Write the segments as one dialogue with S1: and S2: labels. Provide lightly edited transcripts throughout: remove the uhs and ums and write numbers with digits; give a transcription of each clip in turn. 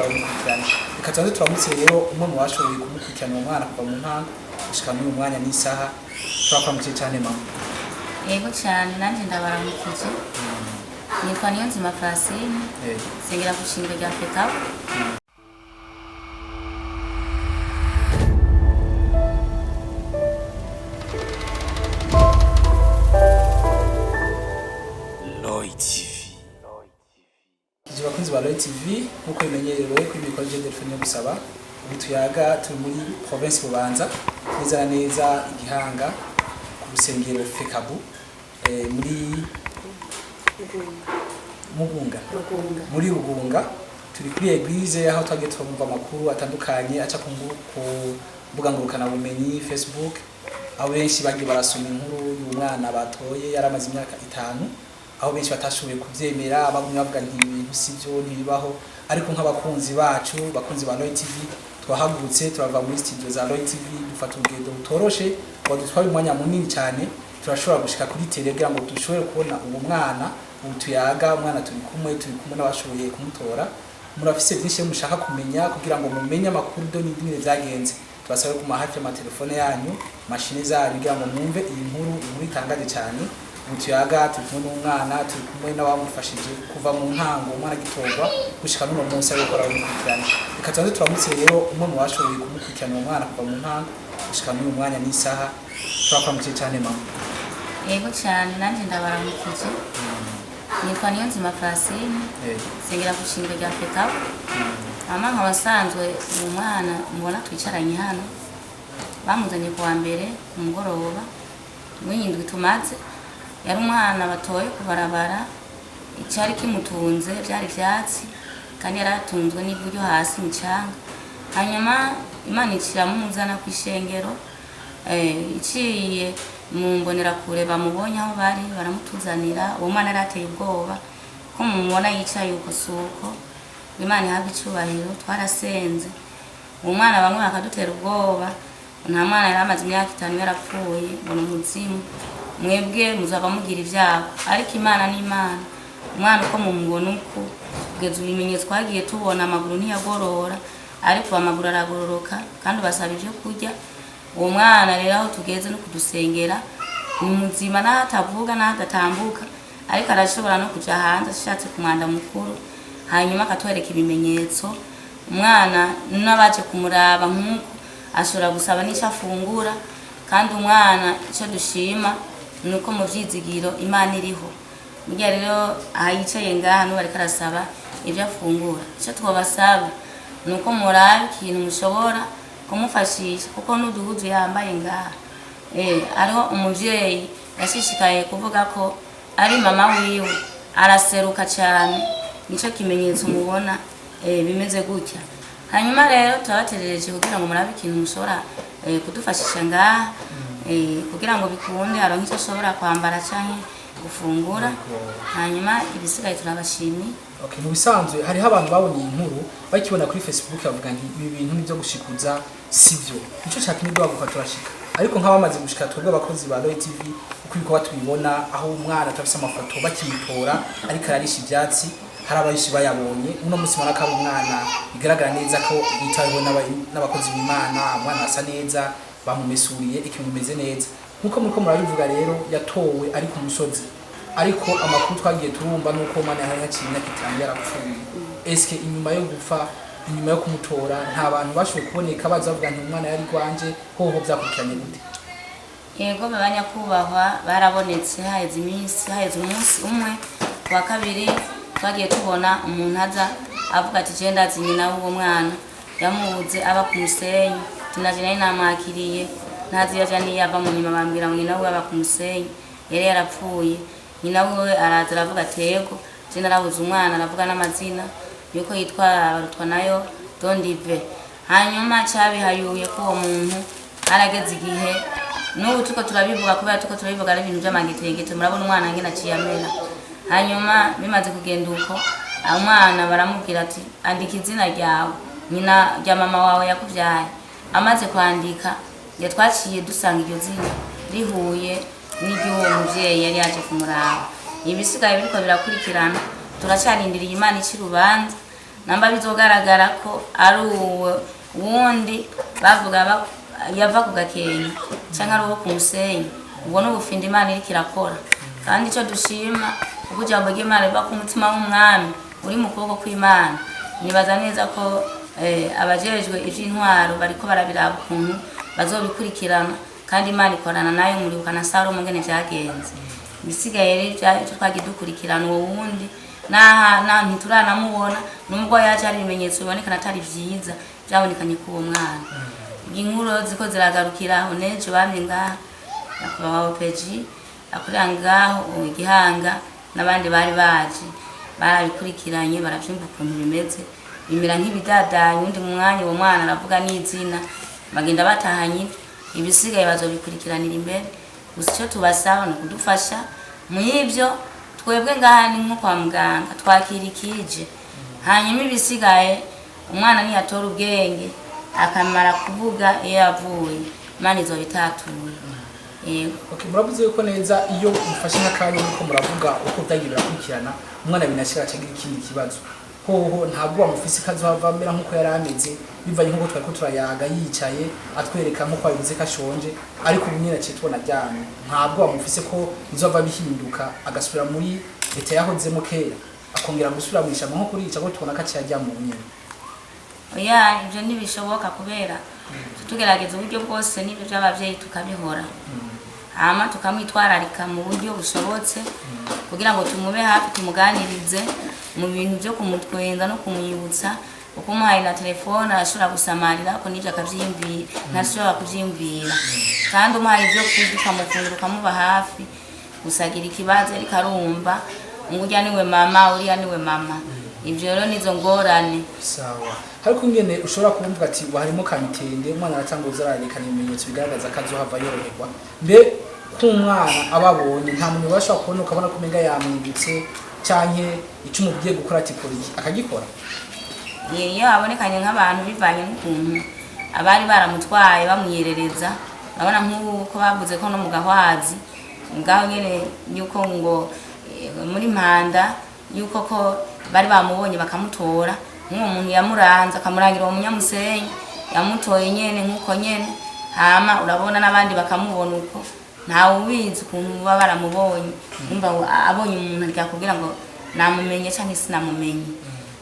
S1: bamukurikirana. Reka tubanze turamutse rero umwe mu bashoboye kumukurikirana uwo mwana kuva mu ntango gushika n'uyu mwanya n'isaha. Turakwamukije cyane, mama.
S2: Yego cyane, nanjye ndabaramukije. Nitwa Niyonzima Francine, nsengera ku ishingiro rya FECABU.
S3: Lloyd TV.
S1: Ije bakunzi ba Roy TV, nkuko bimenyerewe kuri mikoro je Delphine yo gusaba. Ubu tuyaga turi muri province Bubanza, neza na neza Igihanga, ku rusengero FECABU, muri Mugunga, muri Rugunga. Turi kuri église aho twagiye turumva amakuru atandukanye aca ku mbuga ngurukanabumenyi Facebook, aho benshi bagiye barasoma inkuru y'umwana batoye yari amaze imyaka 5, aho benshi batashoboye kuvyemera, bagumye bavuga nti ibintu sivyo, ntibibaho. Ariko nk'abakunzi bacu, bakunzi ba Roy TV, twahagurutse turava muri studio za Roy TV, dufata urugendo rutoroshe wadutwaye umwanya munini cyane. Turashobora gushika kuri tele kugira ngo dushobore kubona uwo mwana. Ubu tuyaga umwana turi kumwe n'abashoboye kumutora. Murafise byinshi mushaka kumenya kugira ngo mumenye amakuru do n'ingene vyagenze. Tubasabe kuma hafi y'amatelefone yanyu, mashine zanyu, kugira ngo mwumve iyi nkuru, inkuru itangaje cyane. Ubu tuyaga turi kumwe n'umwana, turi kumwe n'abamufashije kuva mu ntango umwana agitorwa gushika n'uno munsi ari gukora bamukurikirana. Reka tubanze turamutse rero umwe mu bashoboye kumukurikirana uwo mwana kuva mu ntango gushika n'uyu mwanya n'isaha. Turakwamukije cyane, mama.
S2: Yego cyane, nanjye ndabaramukije. Nitwa Niyonzima Francine, nsengera ku ishingiro rya FECABU. Mama nkaba asanzwe uwo mwana mubona twicaranye hano bamuzanye kuwa mbere ku mugoroba w'indwi tumaze. Yari umwana batoye ku barabara, icyari kimutunze byari ivyatsi, kandi yari atunzwe n'ivu ryo hasi imicanga. Hanyuma Imana iciramuzana ku ishengero, iciye mu mbonerakure bamubonye aho bari baramutuzanira. Uwo mwana yari ateye ubwoba, ko mumubona yicaye uko suko. Imana ihabwe icubahiro, twarasenze uwo mwana. Bamwe bakadutera ubwoba, nta mwana yari amaze imyaka 5 yarapfuye, ngo ni umuzimu, mwebwe muzaba mugira ibyago. Ariko Imana ni Imana. Umwana uko mumubona uku kugeza ibimenyetso twagiye tubona, amaguru ntiyagorora, ariko amaguru aragororoka kandi basaba ibyo kurya. Uwo mwana rero aho tugeze no kudusengera ni muzima, n'aho atavuga n'aho adatambuka, ariko arashobora no kuja hanze ashatse ku mwanda mukuru, hanyuma akatwereka ibimenyetso. Umwana n'abaje kumuraba nk'uko ashobora gusaba n'icyo afungura. Kandi umwana icyo dushima ni uko mu vyizigiro Imana iriho. Burya rero aha yicaye ngaha n'ubu ariko arasaba ibyo afungura. Icyo twabasaba ni uko muraba ikintu mushobora kumufashisha, kuko n'uduhuzu yambaye ngaha, hariho umuvyeyi yashishikaye kuvuga ko ari mama wiwe, araseruka cyane, nico kimenyetso mubona, bimeze gutya. Hanyuma rero turabaterereje kugira ngo murabe ikintu mushobora kudufashisha ngaha, kugira ngo bikunde aronke icyo ashobora kwambara canke gufungura. Hanyuma ibisigaye turabashimiye.
S1: Okay, mu bisanzwe hariho abantu babonye iyi nkuru bakibona kuri Facebook bavuga nti ibi bintu nibyo gushikuza, sivyo, nico cyatumye duhaguruka turashika. Ariko nk'abamaze gushika twebwe abakozi ba Roy TV, uko ibikorwa tubibona, aho umwana turafise amafoto bakimutora ariko ararisha ivyatsi, hari abayishi bayabonye. Uno munsi mubona ko ari umwana bigaragara neza ko yitaweho n'abakozi b'Imana. Umwana asa neza, bamumesuriye, ikintu bimeze neza nkuko muriko murabivuga. Rero yatowe ari ku musozi, ariko amakuru twagiye turumva nuko umwana yari haciye imyaka 5 yarapfuye. Eske inyuma yo gupfa, inyuma yo kumutora, nta bantu bashoboye kuboneka baza bavuga nti umwana yari rwanje? Hoho byakurikiranye gute?
S2: Yego, banyakubahwa, barabonetse. Haheze iminsi, haheze umunsi umwe, ku wa kabiri twagiye tubona umuntu aza avuga ati je ndazi nyina w'uwo mwana, yamubuze aba ku musenyi, tunaje nari namwakiriye, ntazi yaja niyava. Mu nyuma bambwira ngo nyina wiwe aba ku musenyi, yari yarapfuye. Nyina wiwe araza aravuga ati yego, je narabuze umwana, aravuga n'amazina yuko yitwa Barutwa nayo Dondive. Hanyuma cabihayuye ko uwo muntu harageze igihe, n'ubu tuko turabivuga, kubera tuko turabivuga ari ibintu by'amangetengete, murabona umwana ngene aciye amera. Hanyuma bimaze kugenda uko, umwana baramubwira ati andika izina ryawe, nyina rya mama wawe yakubyaye. Amaze kwandika, ya twaciye dusanga iryo zina rihuye n'iry'uwo muvyeyi yari yaje kumuraba. Ibisigaye biriko birakurikirana, turacarindiriye Imana ica urubanza. Namba bizogaragara ko ari uwo wundi bavuga yava ku Gakenke canke ari uwo ku Musenyi, ubwo ni ubufinda Imana iriko irakora. Kandi ico dushima, kuko ijambo ry'Imana riva ku mutima w'umwami uri mu kuboko kw'Imana, nibaza neza ko abajejwe ivy'intwaro bariko barabiraba ukuntu bazobikurikirana, kandi Imana ikorana nayo. Muribuka na Salomo ngene vyagenze. Ibisigaye rero ivyo twagiye dukurikirana, uwo wundi naha na ntituranamubona, nubwo yaje hari ibimenyetso bibonekana atari vyiza vyabonekanye k'uwo mwana. Inkuru ziko ziragarukira aho. N'ejo bamye ngaha nyakubahwa OPG akorera ngaho igihanga n'abandi bari baje, barabikurikiranye, baravyumva ukuntu bimeze, bimera nk'ibidadaye. Uwundi mu mwanya uwo mwana aravuga n'izina, bagenda batahanye ibyo. Ibisigaye bazobikurikiranira imbere. Gusa icyo tubasaba ni ukudufasha mw'ibyo. Twebwe ngaha ni nko kwa muganga, twakira ikije, hanyuma ibisigaye umwana niyatora ubwenge akamara kuvuga iyo yavuye, Imana izoba itatuye. Yego.
S1: Okay, muravuze yuko neza iyo mufashe nk'akanya yuko muravuga uko byagiye birakurikirana, umwana binashira acagira ikindi kibazo. Hoho ntabwo wamufise kazohava amera nk'uko yari ameze, bivanye nk'uko twariko turayaga yicaye atwereka nk'uko abivuze ko ashonje, ariko ubu nyene aciye tubona aryamye. Ntabwo wamufise ko bizova bihinduka agasubira muri leta yahozemo kera, akongera gusubira mw'ishamba nko kurica, ko tubona ko aciye aryama ubu nyene?
S2: Oya, ibyo ntibishoboka, kubera tugerageza uburyo bwose n'ibyo by'ababyeyi tukabihora, hama tukamwitwararika mu buryo bushobotse kugira ngo tumube hafi, tumuganirize mu bintu byo kumutwenza no kumwibutsa. Uko umuhaye na telefone arashobora gusamarira ko n'ibyo akavyiyumvira, ntashobora kuvyiyumvira. Kandi umuhaye ibyo kurya, ukamufungura, ukamuba hafi, gusagira ikibazo ariko arumva ngo urya niwe mama, uriya niwe mama. Ivyo rero nizo ngorane.
S1: Sawa. Ariko ingene ushobora kumva ati wa harimo kamitende, umwana aratanguza ararekana ibimenyetso bigaragaza ko azohava yoroherwa. Mbe k'umwana ababonye, nta muntu ubasha kubona, ukabona ko umenga yamwibutse, canke ico umubwiye gukora ati kora iki, akagikora?
S2: Iyo habonekanye nk'abantu, bivanye n'ukuntu abari baramutwaye bamwiyerereza, urabona nk'ubu ko bavuze ko no mu Gahwazi ngaho nyene yuko ngo muri Mpanda yuko ko bari bamubonye bakamutora, nk'uwo muntu yamuranze akamurangira uwo munyamusenyi yamutoye nyene nk'uko nyene, hama urabona n'abandi bakamubona uko, ntawe ubizi ukuntu baba baramubonye. Umva ngo abonye umuntu aryakubwira ngo namumenye canke sinamumenye,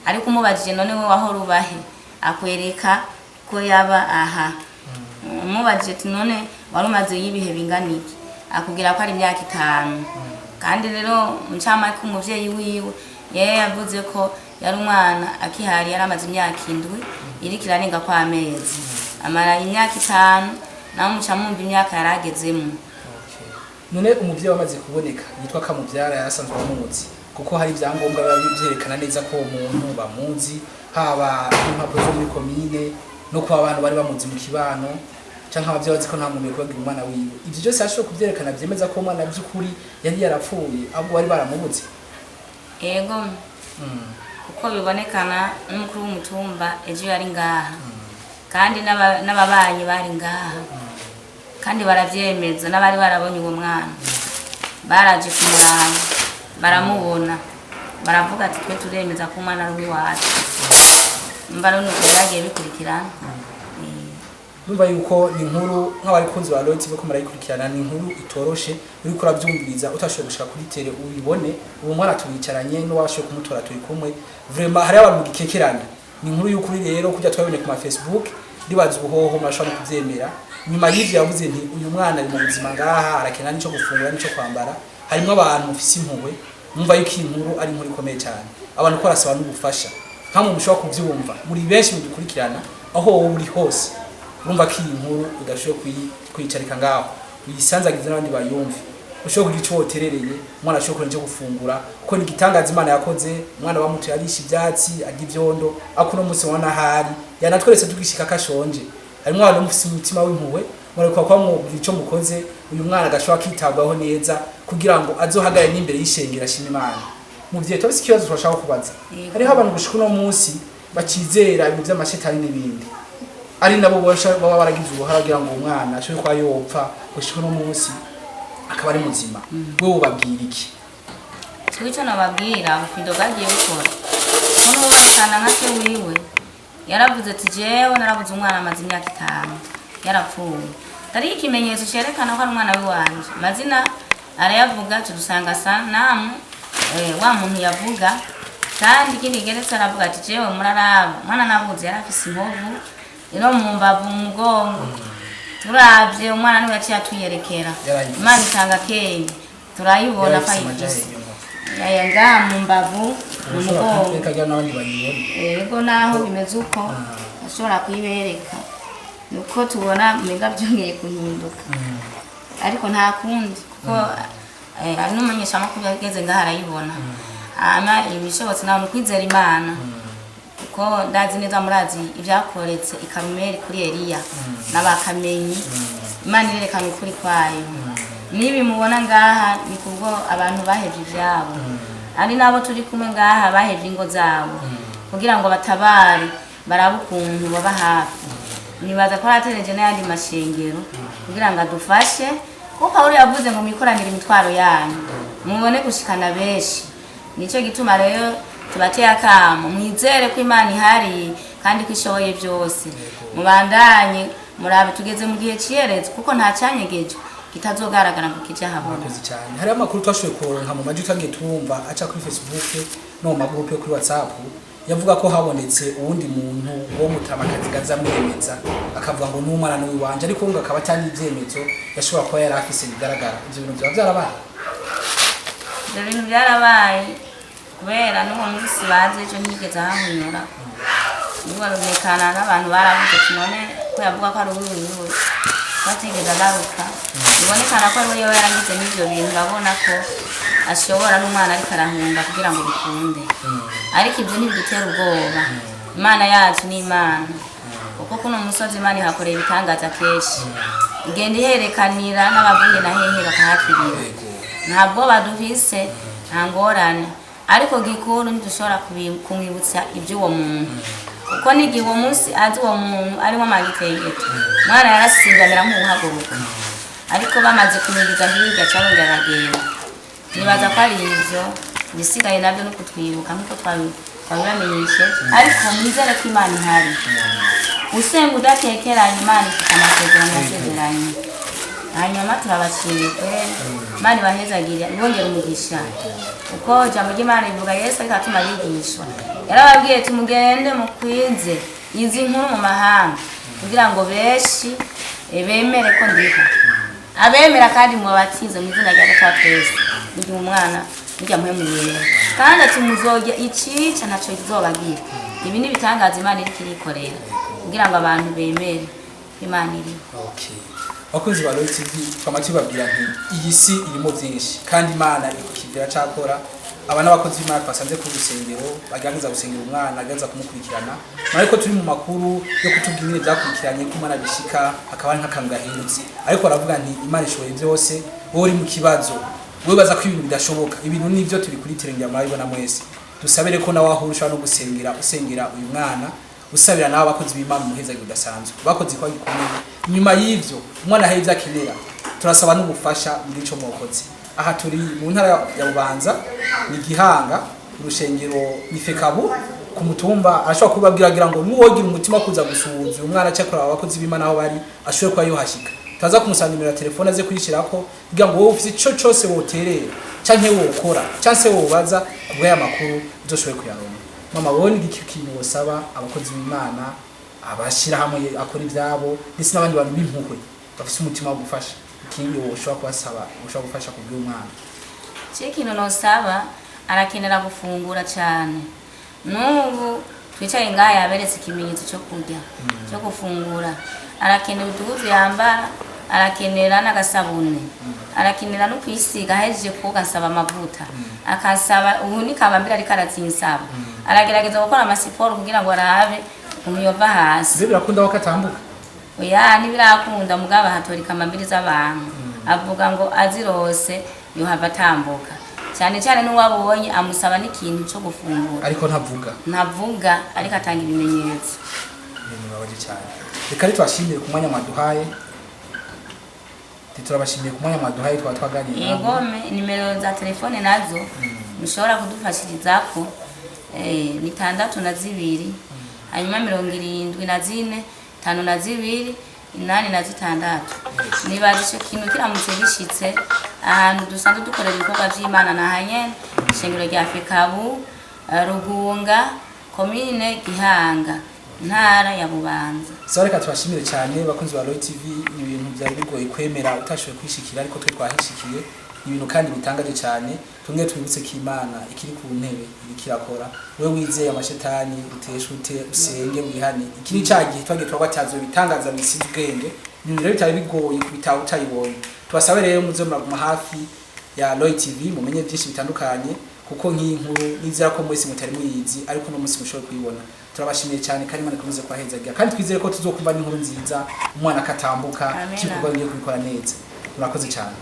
S2: ariko umubajije none we wahora ubahe, akwereka ko yaba aha. Umubajije ati none wari umaze y'ibihe bingana iki, akubwira ko ari imyaka 5. Kandi rero mucamake umuvyeyi wiwe yari yavuze ko yari umwana akihari yari amaze imyaka 7 iriko irarenga ko amezi, amara imyaka 5, nawe muca mwumva imyaka yari agezemo.
S1: None umuvyeyi wamaze kuboneka yitwa Kamuvyara yarasanzwe amuzi, kuko hari ibyangombwa biba byerekana neza ko uwo muntu bamuzi, haba impapuro zo muri komine no kuba abantu bari bamuzi mu kibano, canke abavyeyi bazi ko nta muntu yokubagira umwana wiwe. Ivyo byose yashoboye kuvyerekana vyemeza ko umwana by'ukuri yari yarapfuye, ahubwo bari baramubuze?
S2: Ego, kuko bibonekana n'umukuru w'umutumba ejo yari ngaha, kandi n'ababanyi bari ngaha, kandi baravyemeza, n'abari barabonye uwo mwana baraje kumuraba, baramubona, baravuga ati twe turemeza ko umwana ari uwacu. Mba rero nuko byagiye bikurikirana.
S1: Numva yuko ni inkuru nk'abakunzi ba Royal TV ko murayikurikirana, ni inkuru itoroshe. Uriko urabyumviriza utashoboye gushika kuri tele ubibone, ubu mwana turicaranye n'uwashoboye kumutora turi kumwe. Vraiment hari abantu gikekerana, ni inkuru y'ukuri rero kujya twabonye ku ma Facebook, ndibaza ubuhoho murashobora no kuvyemera. Nyuma y'ivyo yavuze nti uyu mwana ari mu buzima ngaha, arakena n'ico gufungura n'ico kwambara. Harimo abantu mufise impuhwe, mwumva yuko iyi nkuru ari inkuru ikomeye cyane, abantu ko barasaba n'ubufasha nkamwe mushobora kuvyumva muri benshi mudukurikirana aho wowe uri hose. Urumva ko iyi nkuru udashoboye kuyicarika ngaho, uyisanzagize n'abandi bayumve, ushobora kugira ico woterereye, umwana ashobora kugira ico gufungura, kuko ni igitangaza Imana yakoze. Umwana bamutoye arisha ivyatsi, arya ivyondo, ariko uno munsi ubona ahari yanatweretse tugishika ko ashonje. Harimwo abantu mufise umutima w'impuhwe, murareka kuba mwogira ico mukoze, uyu mwana agashobora kwitabwaho neza kugira ngo azohagarare n'imbere y'ishengero ashima Imana. Muvyeyi, turafise ikibazo twashaka kubaza.
S2: Yego.
S1: Hariho abantu gushika uno munsi bacizera ibintu vy'amashetani n'ibindi, ari nabo bosha baba baragize uruhara kugira ngo uwo mwana ashobore kuba yopfa, gushika uno munsi akaba ari muzima. Wewe ubabwira iki?
S2: Jewe ico nobabwira, ubufindo bwagiye bukora. Kuko n'uwubonekana nka se wiwe yaravuze ati jewe narabuze umwana, amaze imyaka 5 yarapfuye, atari ikimenyetso cyerekana ko ari umwana w'iwanje. Amazina arayavuga, tudusanga asa namu wa muntu yavuga. Kandi ikindi kigeretse, aravuga ati jewe muraraba umwana nabuze yari afise inkovu ino mu mbavu, mu mugongo. Turavye umwana niwe yaciye atuyerekera.
S1: Yarayifise.
S2: Imana itanga akenge, turayibona ko
S1: Yarayifise amaja
S2: ayifise.
S1: iyo nkovu?
S2: Aya ngaha mu mbavu, mu
S1: Urashobora
S2: mugongo.
S1: kutwereka kugira n'abandi bayibone?
S2: Yego, naho bimeze uko ashobora kuyibereka, nuko tubona umenga byongeye guhinduka, ariko nta kundi kuko ari n'umumenyeshamakuru yageze ngaho arayibona. Hama ibishobotse nawe ni ukwizera Imana, kuko ndazi neza murazi ibyakoretse i Karumeli kuri Eliya n'abakamenyi. Imana irerekana ukuri kwayo. Nibi mubona ngaha ni kubwo abantu bahevye ivyabo, ari nabo turi kumwe ngaha bahevye ingo zabo kugira ngo batabare, barabe ukuntu baba hafi. Nibaza ko aratereje n'ayandi mashengero kugira ngo adufashe, kuko Pawulo yavuze ngo mwikoranire imitwaro yanyu mubone gushikana benshi. Nicyo gituma rero tubateye akamo, mwizere ko Imana ihari kandi ko ishoboye byose. Mubandanye murabe, tugeze mu gihe ciyerezo, kuko nta canyegejwe kitazogaragara ngo kije ahabona.
S1: Murakoze cyane. Hariho amakuru twashoboye kuronka mu majwi twagiye turumva aca kuri Facebook no mu magurupe yo kuri WhatsApp, yavuga ko habonetse uwundi muntu wo mutamakazi gaza amwemeza, akavuga ngo n'umwana n'uwiwanje, ariko ngo akaba atari ibyemezo yashobora kuba yari afise bigaragara. Ivyo bintu byaba byarabaye?
S2: Ibyo bintu byarabaye, kubera n'uwo munsi baje ejo ntiyigeze ahahunyura. Nibonekana n'abantu baravuze ati none ko yavuga ko ari uwiwiwe ko atigeze agaruka, bibonekana ko ari we yoba yaragize n'ibyo bintu. Urabona ko ashobora n'umwana ariko arahunga kugira ngo bikunde, ariko ibyo ntibidutera ubwoba. Imana yacu ni Imana, kuko kuno musozi Imana ihakorera ibitangaza kenshi, igenda iherekanira n'abavuye na hehe bakahakirira. Ntabwo badufise, nta ngorane, ariko gikuru ntidushobora kumwibutsa iby'uwo muntu, kuko n'igihe uwo munsi azi uwo muntu arimo amagitengeto, umwana yarasimbye amera nk'uwuhaguruka, ariko bamaze kumwigiza hirya cyangwa aragenda. Nibaza ko ari ivyo, ibisigaye nabyo no kutwibuka nk'uko twabibamenyesheje, ariko mwizere ko Imana ihari. Usenga udatekeranye, Imana ifite amasezerano yasezeranye. Hanyuma turabashimiye kweri, Imana ibahezagire, ibongere umugisha, kuko ijambo ry'Imana rivuga Yesu ariko atuma abigishwa, yarababwiye ati mugende mukwize izi nkuru mu mahanga kugira ngo benshi bemere ko ndiho, abemera kandi mubabatize mu izina rya Data wa twese n'igihe umwana nijya muhe muyera, kandi ati muzojya icica ntaco kizobagira. Ibi ni ibitangaza Imana iriko irikorera kugira ngo abantu bemere ko Imana iriho.
S1: Okay. Abakunzi ba Royal TV, twama tubabwira nti iyi si irimo byinshi kandi Imana iri kukivira cakora. Aba n'abakozi b'Imana twasanze ku rusengero bagerageza gusengera umwana, agerageza kumukurikirana, ariko turi mu makuru yo kutubwira ingene byakurikiranye ko umwana bishika akaba ari nk'akantu gahindutse, ariko baravuga nti Imana ishoboye byose. Wowe uri mu kibazo, wibaza ko ibintu bidashoboka, ibintu nivyo turi kuri terengera murabibona mwese. Dusabire ko nawe aho ushobora no gusengera, usengera uyu mwana, usabira nawe abakozi b'Imana umuhezagiro udasanzwe bakoze kwa gikomeye. Nyuma y'ivyo umwana ahaye ivyo akenera, turasaba n'ubufasha muri ico mwokoze. Aha turi mu ntara ya Bubanza, ni Gihanga, urushengero ni Fekabu ku mutumba. Arashobora kubabwira agira ngo nuwogira umutima kuza gusuhuza uyu mwana cyakora abakozi b'Imana aho bari ashobore kuba yohashika, taza kumusanga nimero ya telefone aze kuyishirako kugira ngo wowe ufise ico cose woterera canke wokora canke wobaza kubw'aya makuru uzoshobore kuyaronka. Mama, wowe ni igiki kintu wosaba abakozi b'Imana, abashirahamwe akora ivyabo, ndetse n'abandi bantu b'impuhwe bafise umutima wo gufasha? Ikindi woshobora kubasaba, woshobora gufasha kubw'umwana?
S2: Cyo ikintu nosaba, arakenera gufungura cyane. N'ubu twicaye ngaha yaberetse ikimenyetso cyo kurya, cyo gufungura. Arakenera uduhuzu yambara, arakenera n'agasabune, arakenera no kwisiga ahejeje koga. Ansaba amavuta, akansaba ubu ni kabambira, ariko arazinsaba. Aragerageza gukora amasiporo kugira ngo arabe ukuntu yova hasi.
S1: Mbe birakunda ko atambuka?
S2: Oya, ntibirakunda, mugabo ahatora ikamambiri z'abantu, avuga ngo azirose yohava atambuka, cyane cyane n'uwabonye amusaba n'ikintu cyo gufungura.
S1: Ariko ntavuga?
S2: Ntavuga, ariko atanga ibimenyetso.
S1: Ibintu bibabaje cyane. Reka rero tubashimire ku mwanya mwaduhaye. Turabashimiye ku mwanya mwaduhaye, twaba twaganiriye namwe.
S2: Yego, nimero za telefone nazo mushobora kudufashirizako. Ni 62, hanyuma 74, 52, 86. Nibaza ico kintu kiramutse gishitse ahantu dusanzwe dukorera ibikorwa vy'Imana, na hanyene ishengero rya Fekabu, Rugunga, komine Gihanga, ntara ya Bubanza.
S1: Sawa, reka tubashimire cyane bakunzi ba Roy TV. Ni ibintu byari bigoye kwemera utashoboye kwishikira, ariko twe twahishikiye. Ni ibintu kandi bitangaje cyane. Tumwe twibutse ko Imana ikiri ku ntebe, iriko irakora. We wizeye amashetani, uteshe ute, usenge, wihane. Iki ni cya gihe twagiye turagwatazo bitangaza bisize ubwenge. Ni ibintu rero bitari bigoye kubitaho utayibonye. Tubasabe rero muze muraguma hafi ya Roy TV, mumenye byinshi bitandukanye, kuko nk'iyi nkuru nizera ko mwese mutari muyizi, ariko uno munsi mushobora kuyibona. Turabashimiye cyane kandi Imana ikomeze kubahezagira, kandi twizere ko tuzokumva n'inkuru nziza, umwana akatambuka,
S2: Amen.
S1: cy'ibikorwa bigiye kubikora neza. Murakoze cyane.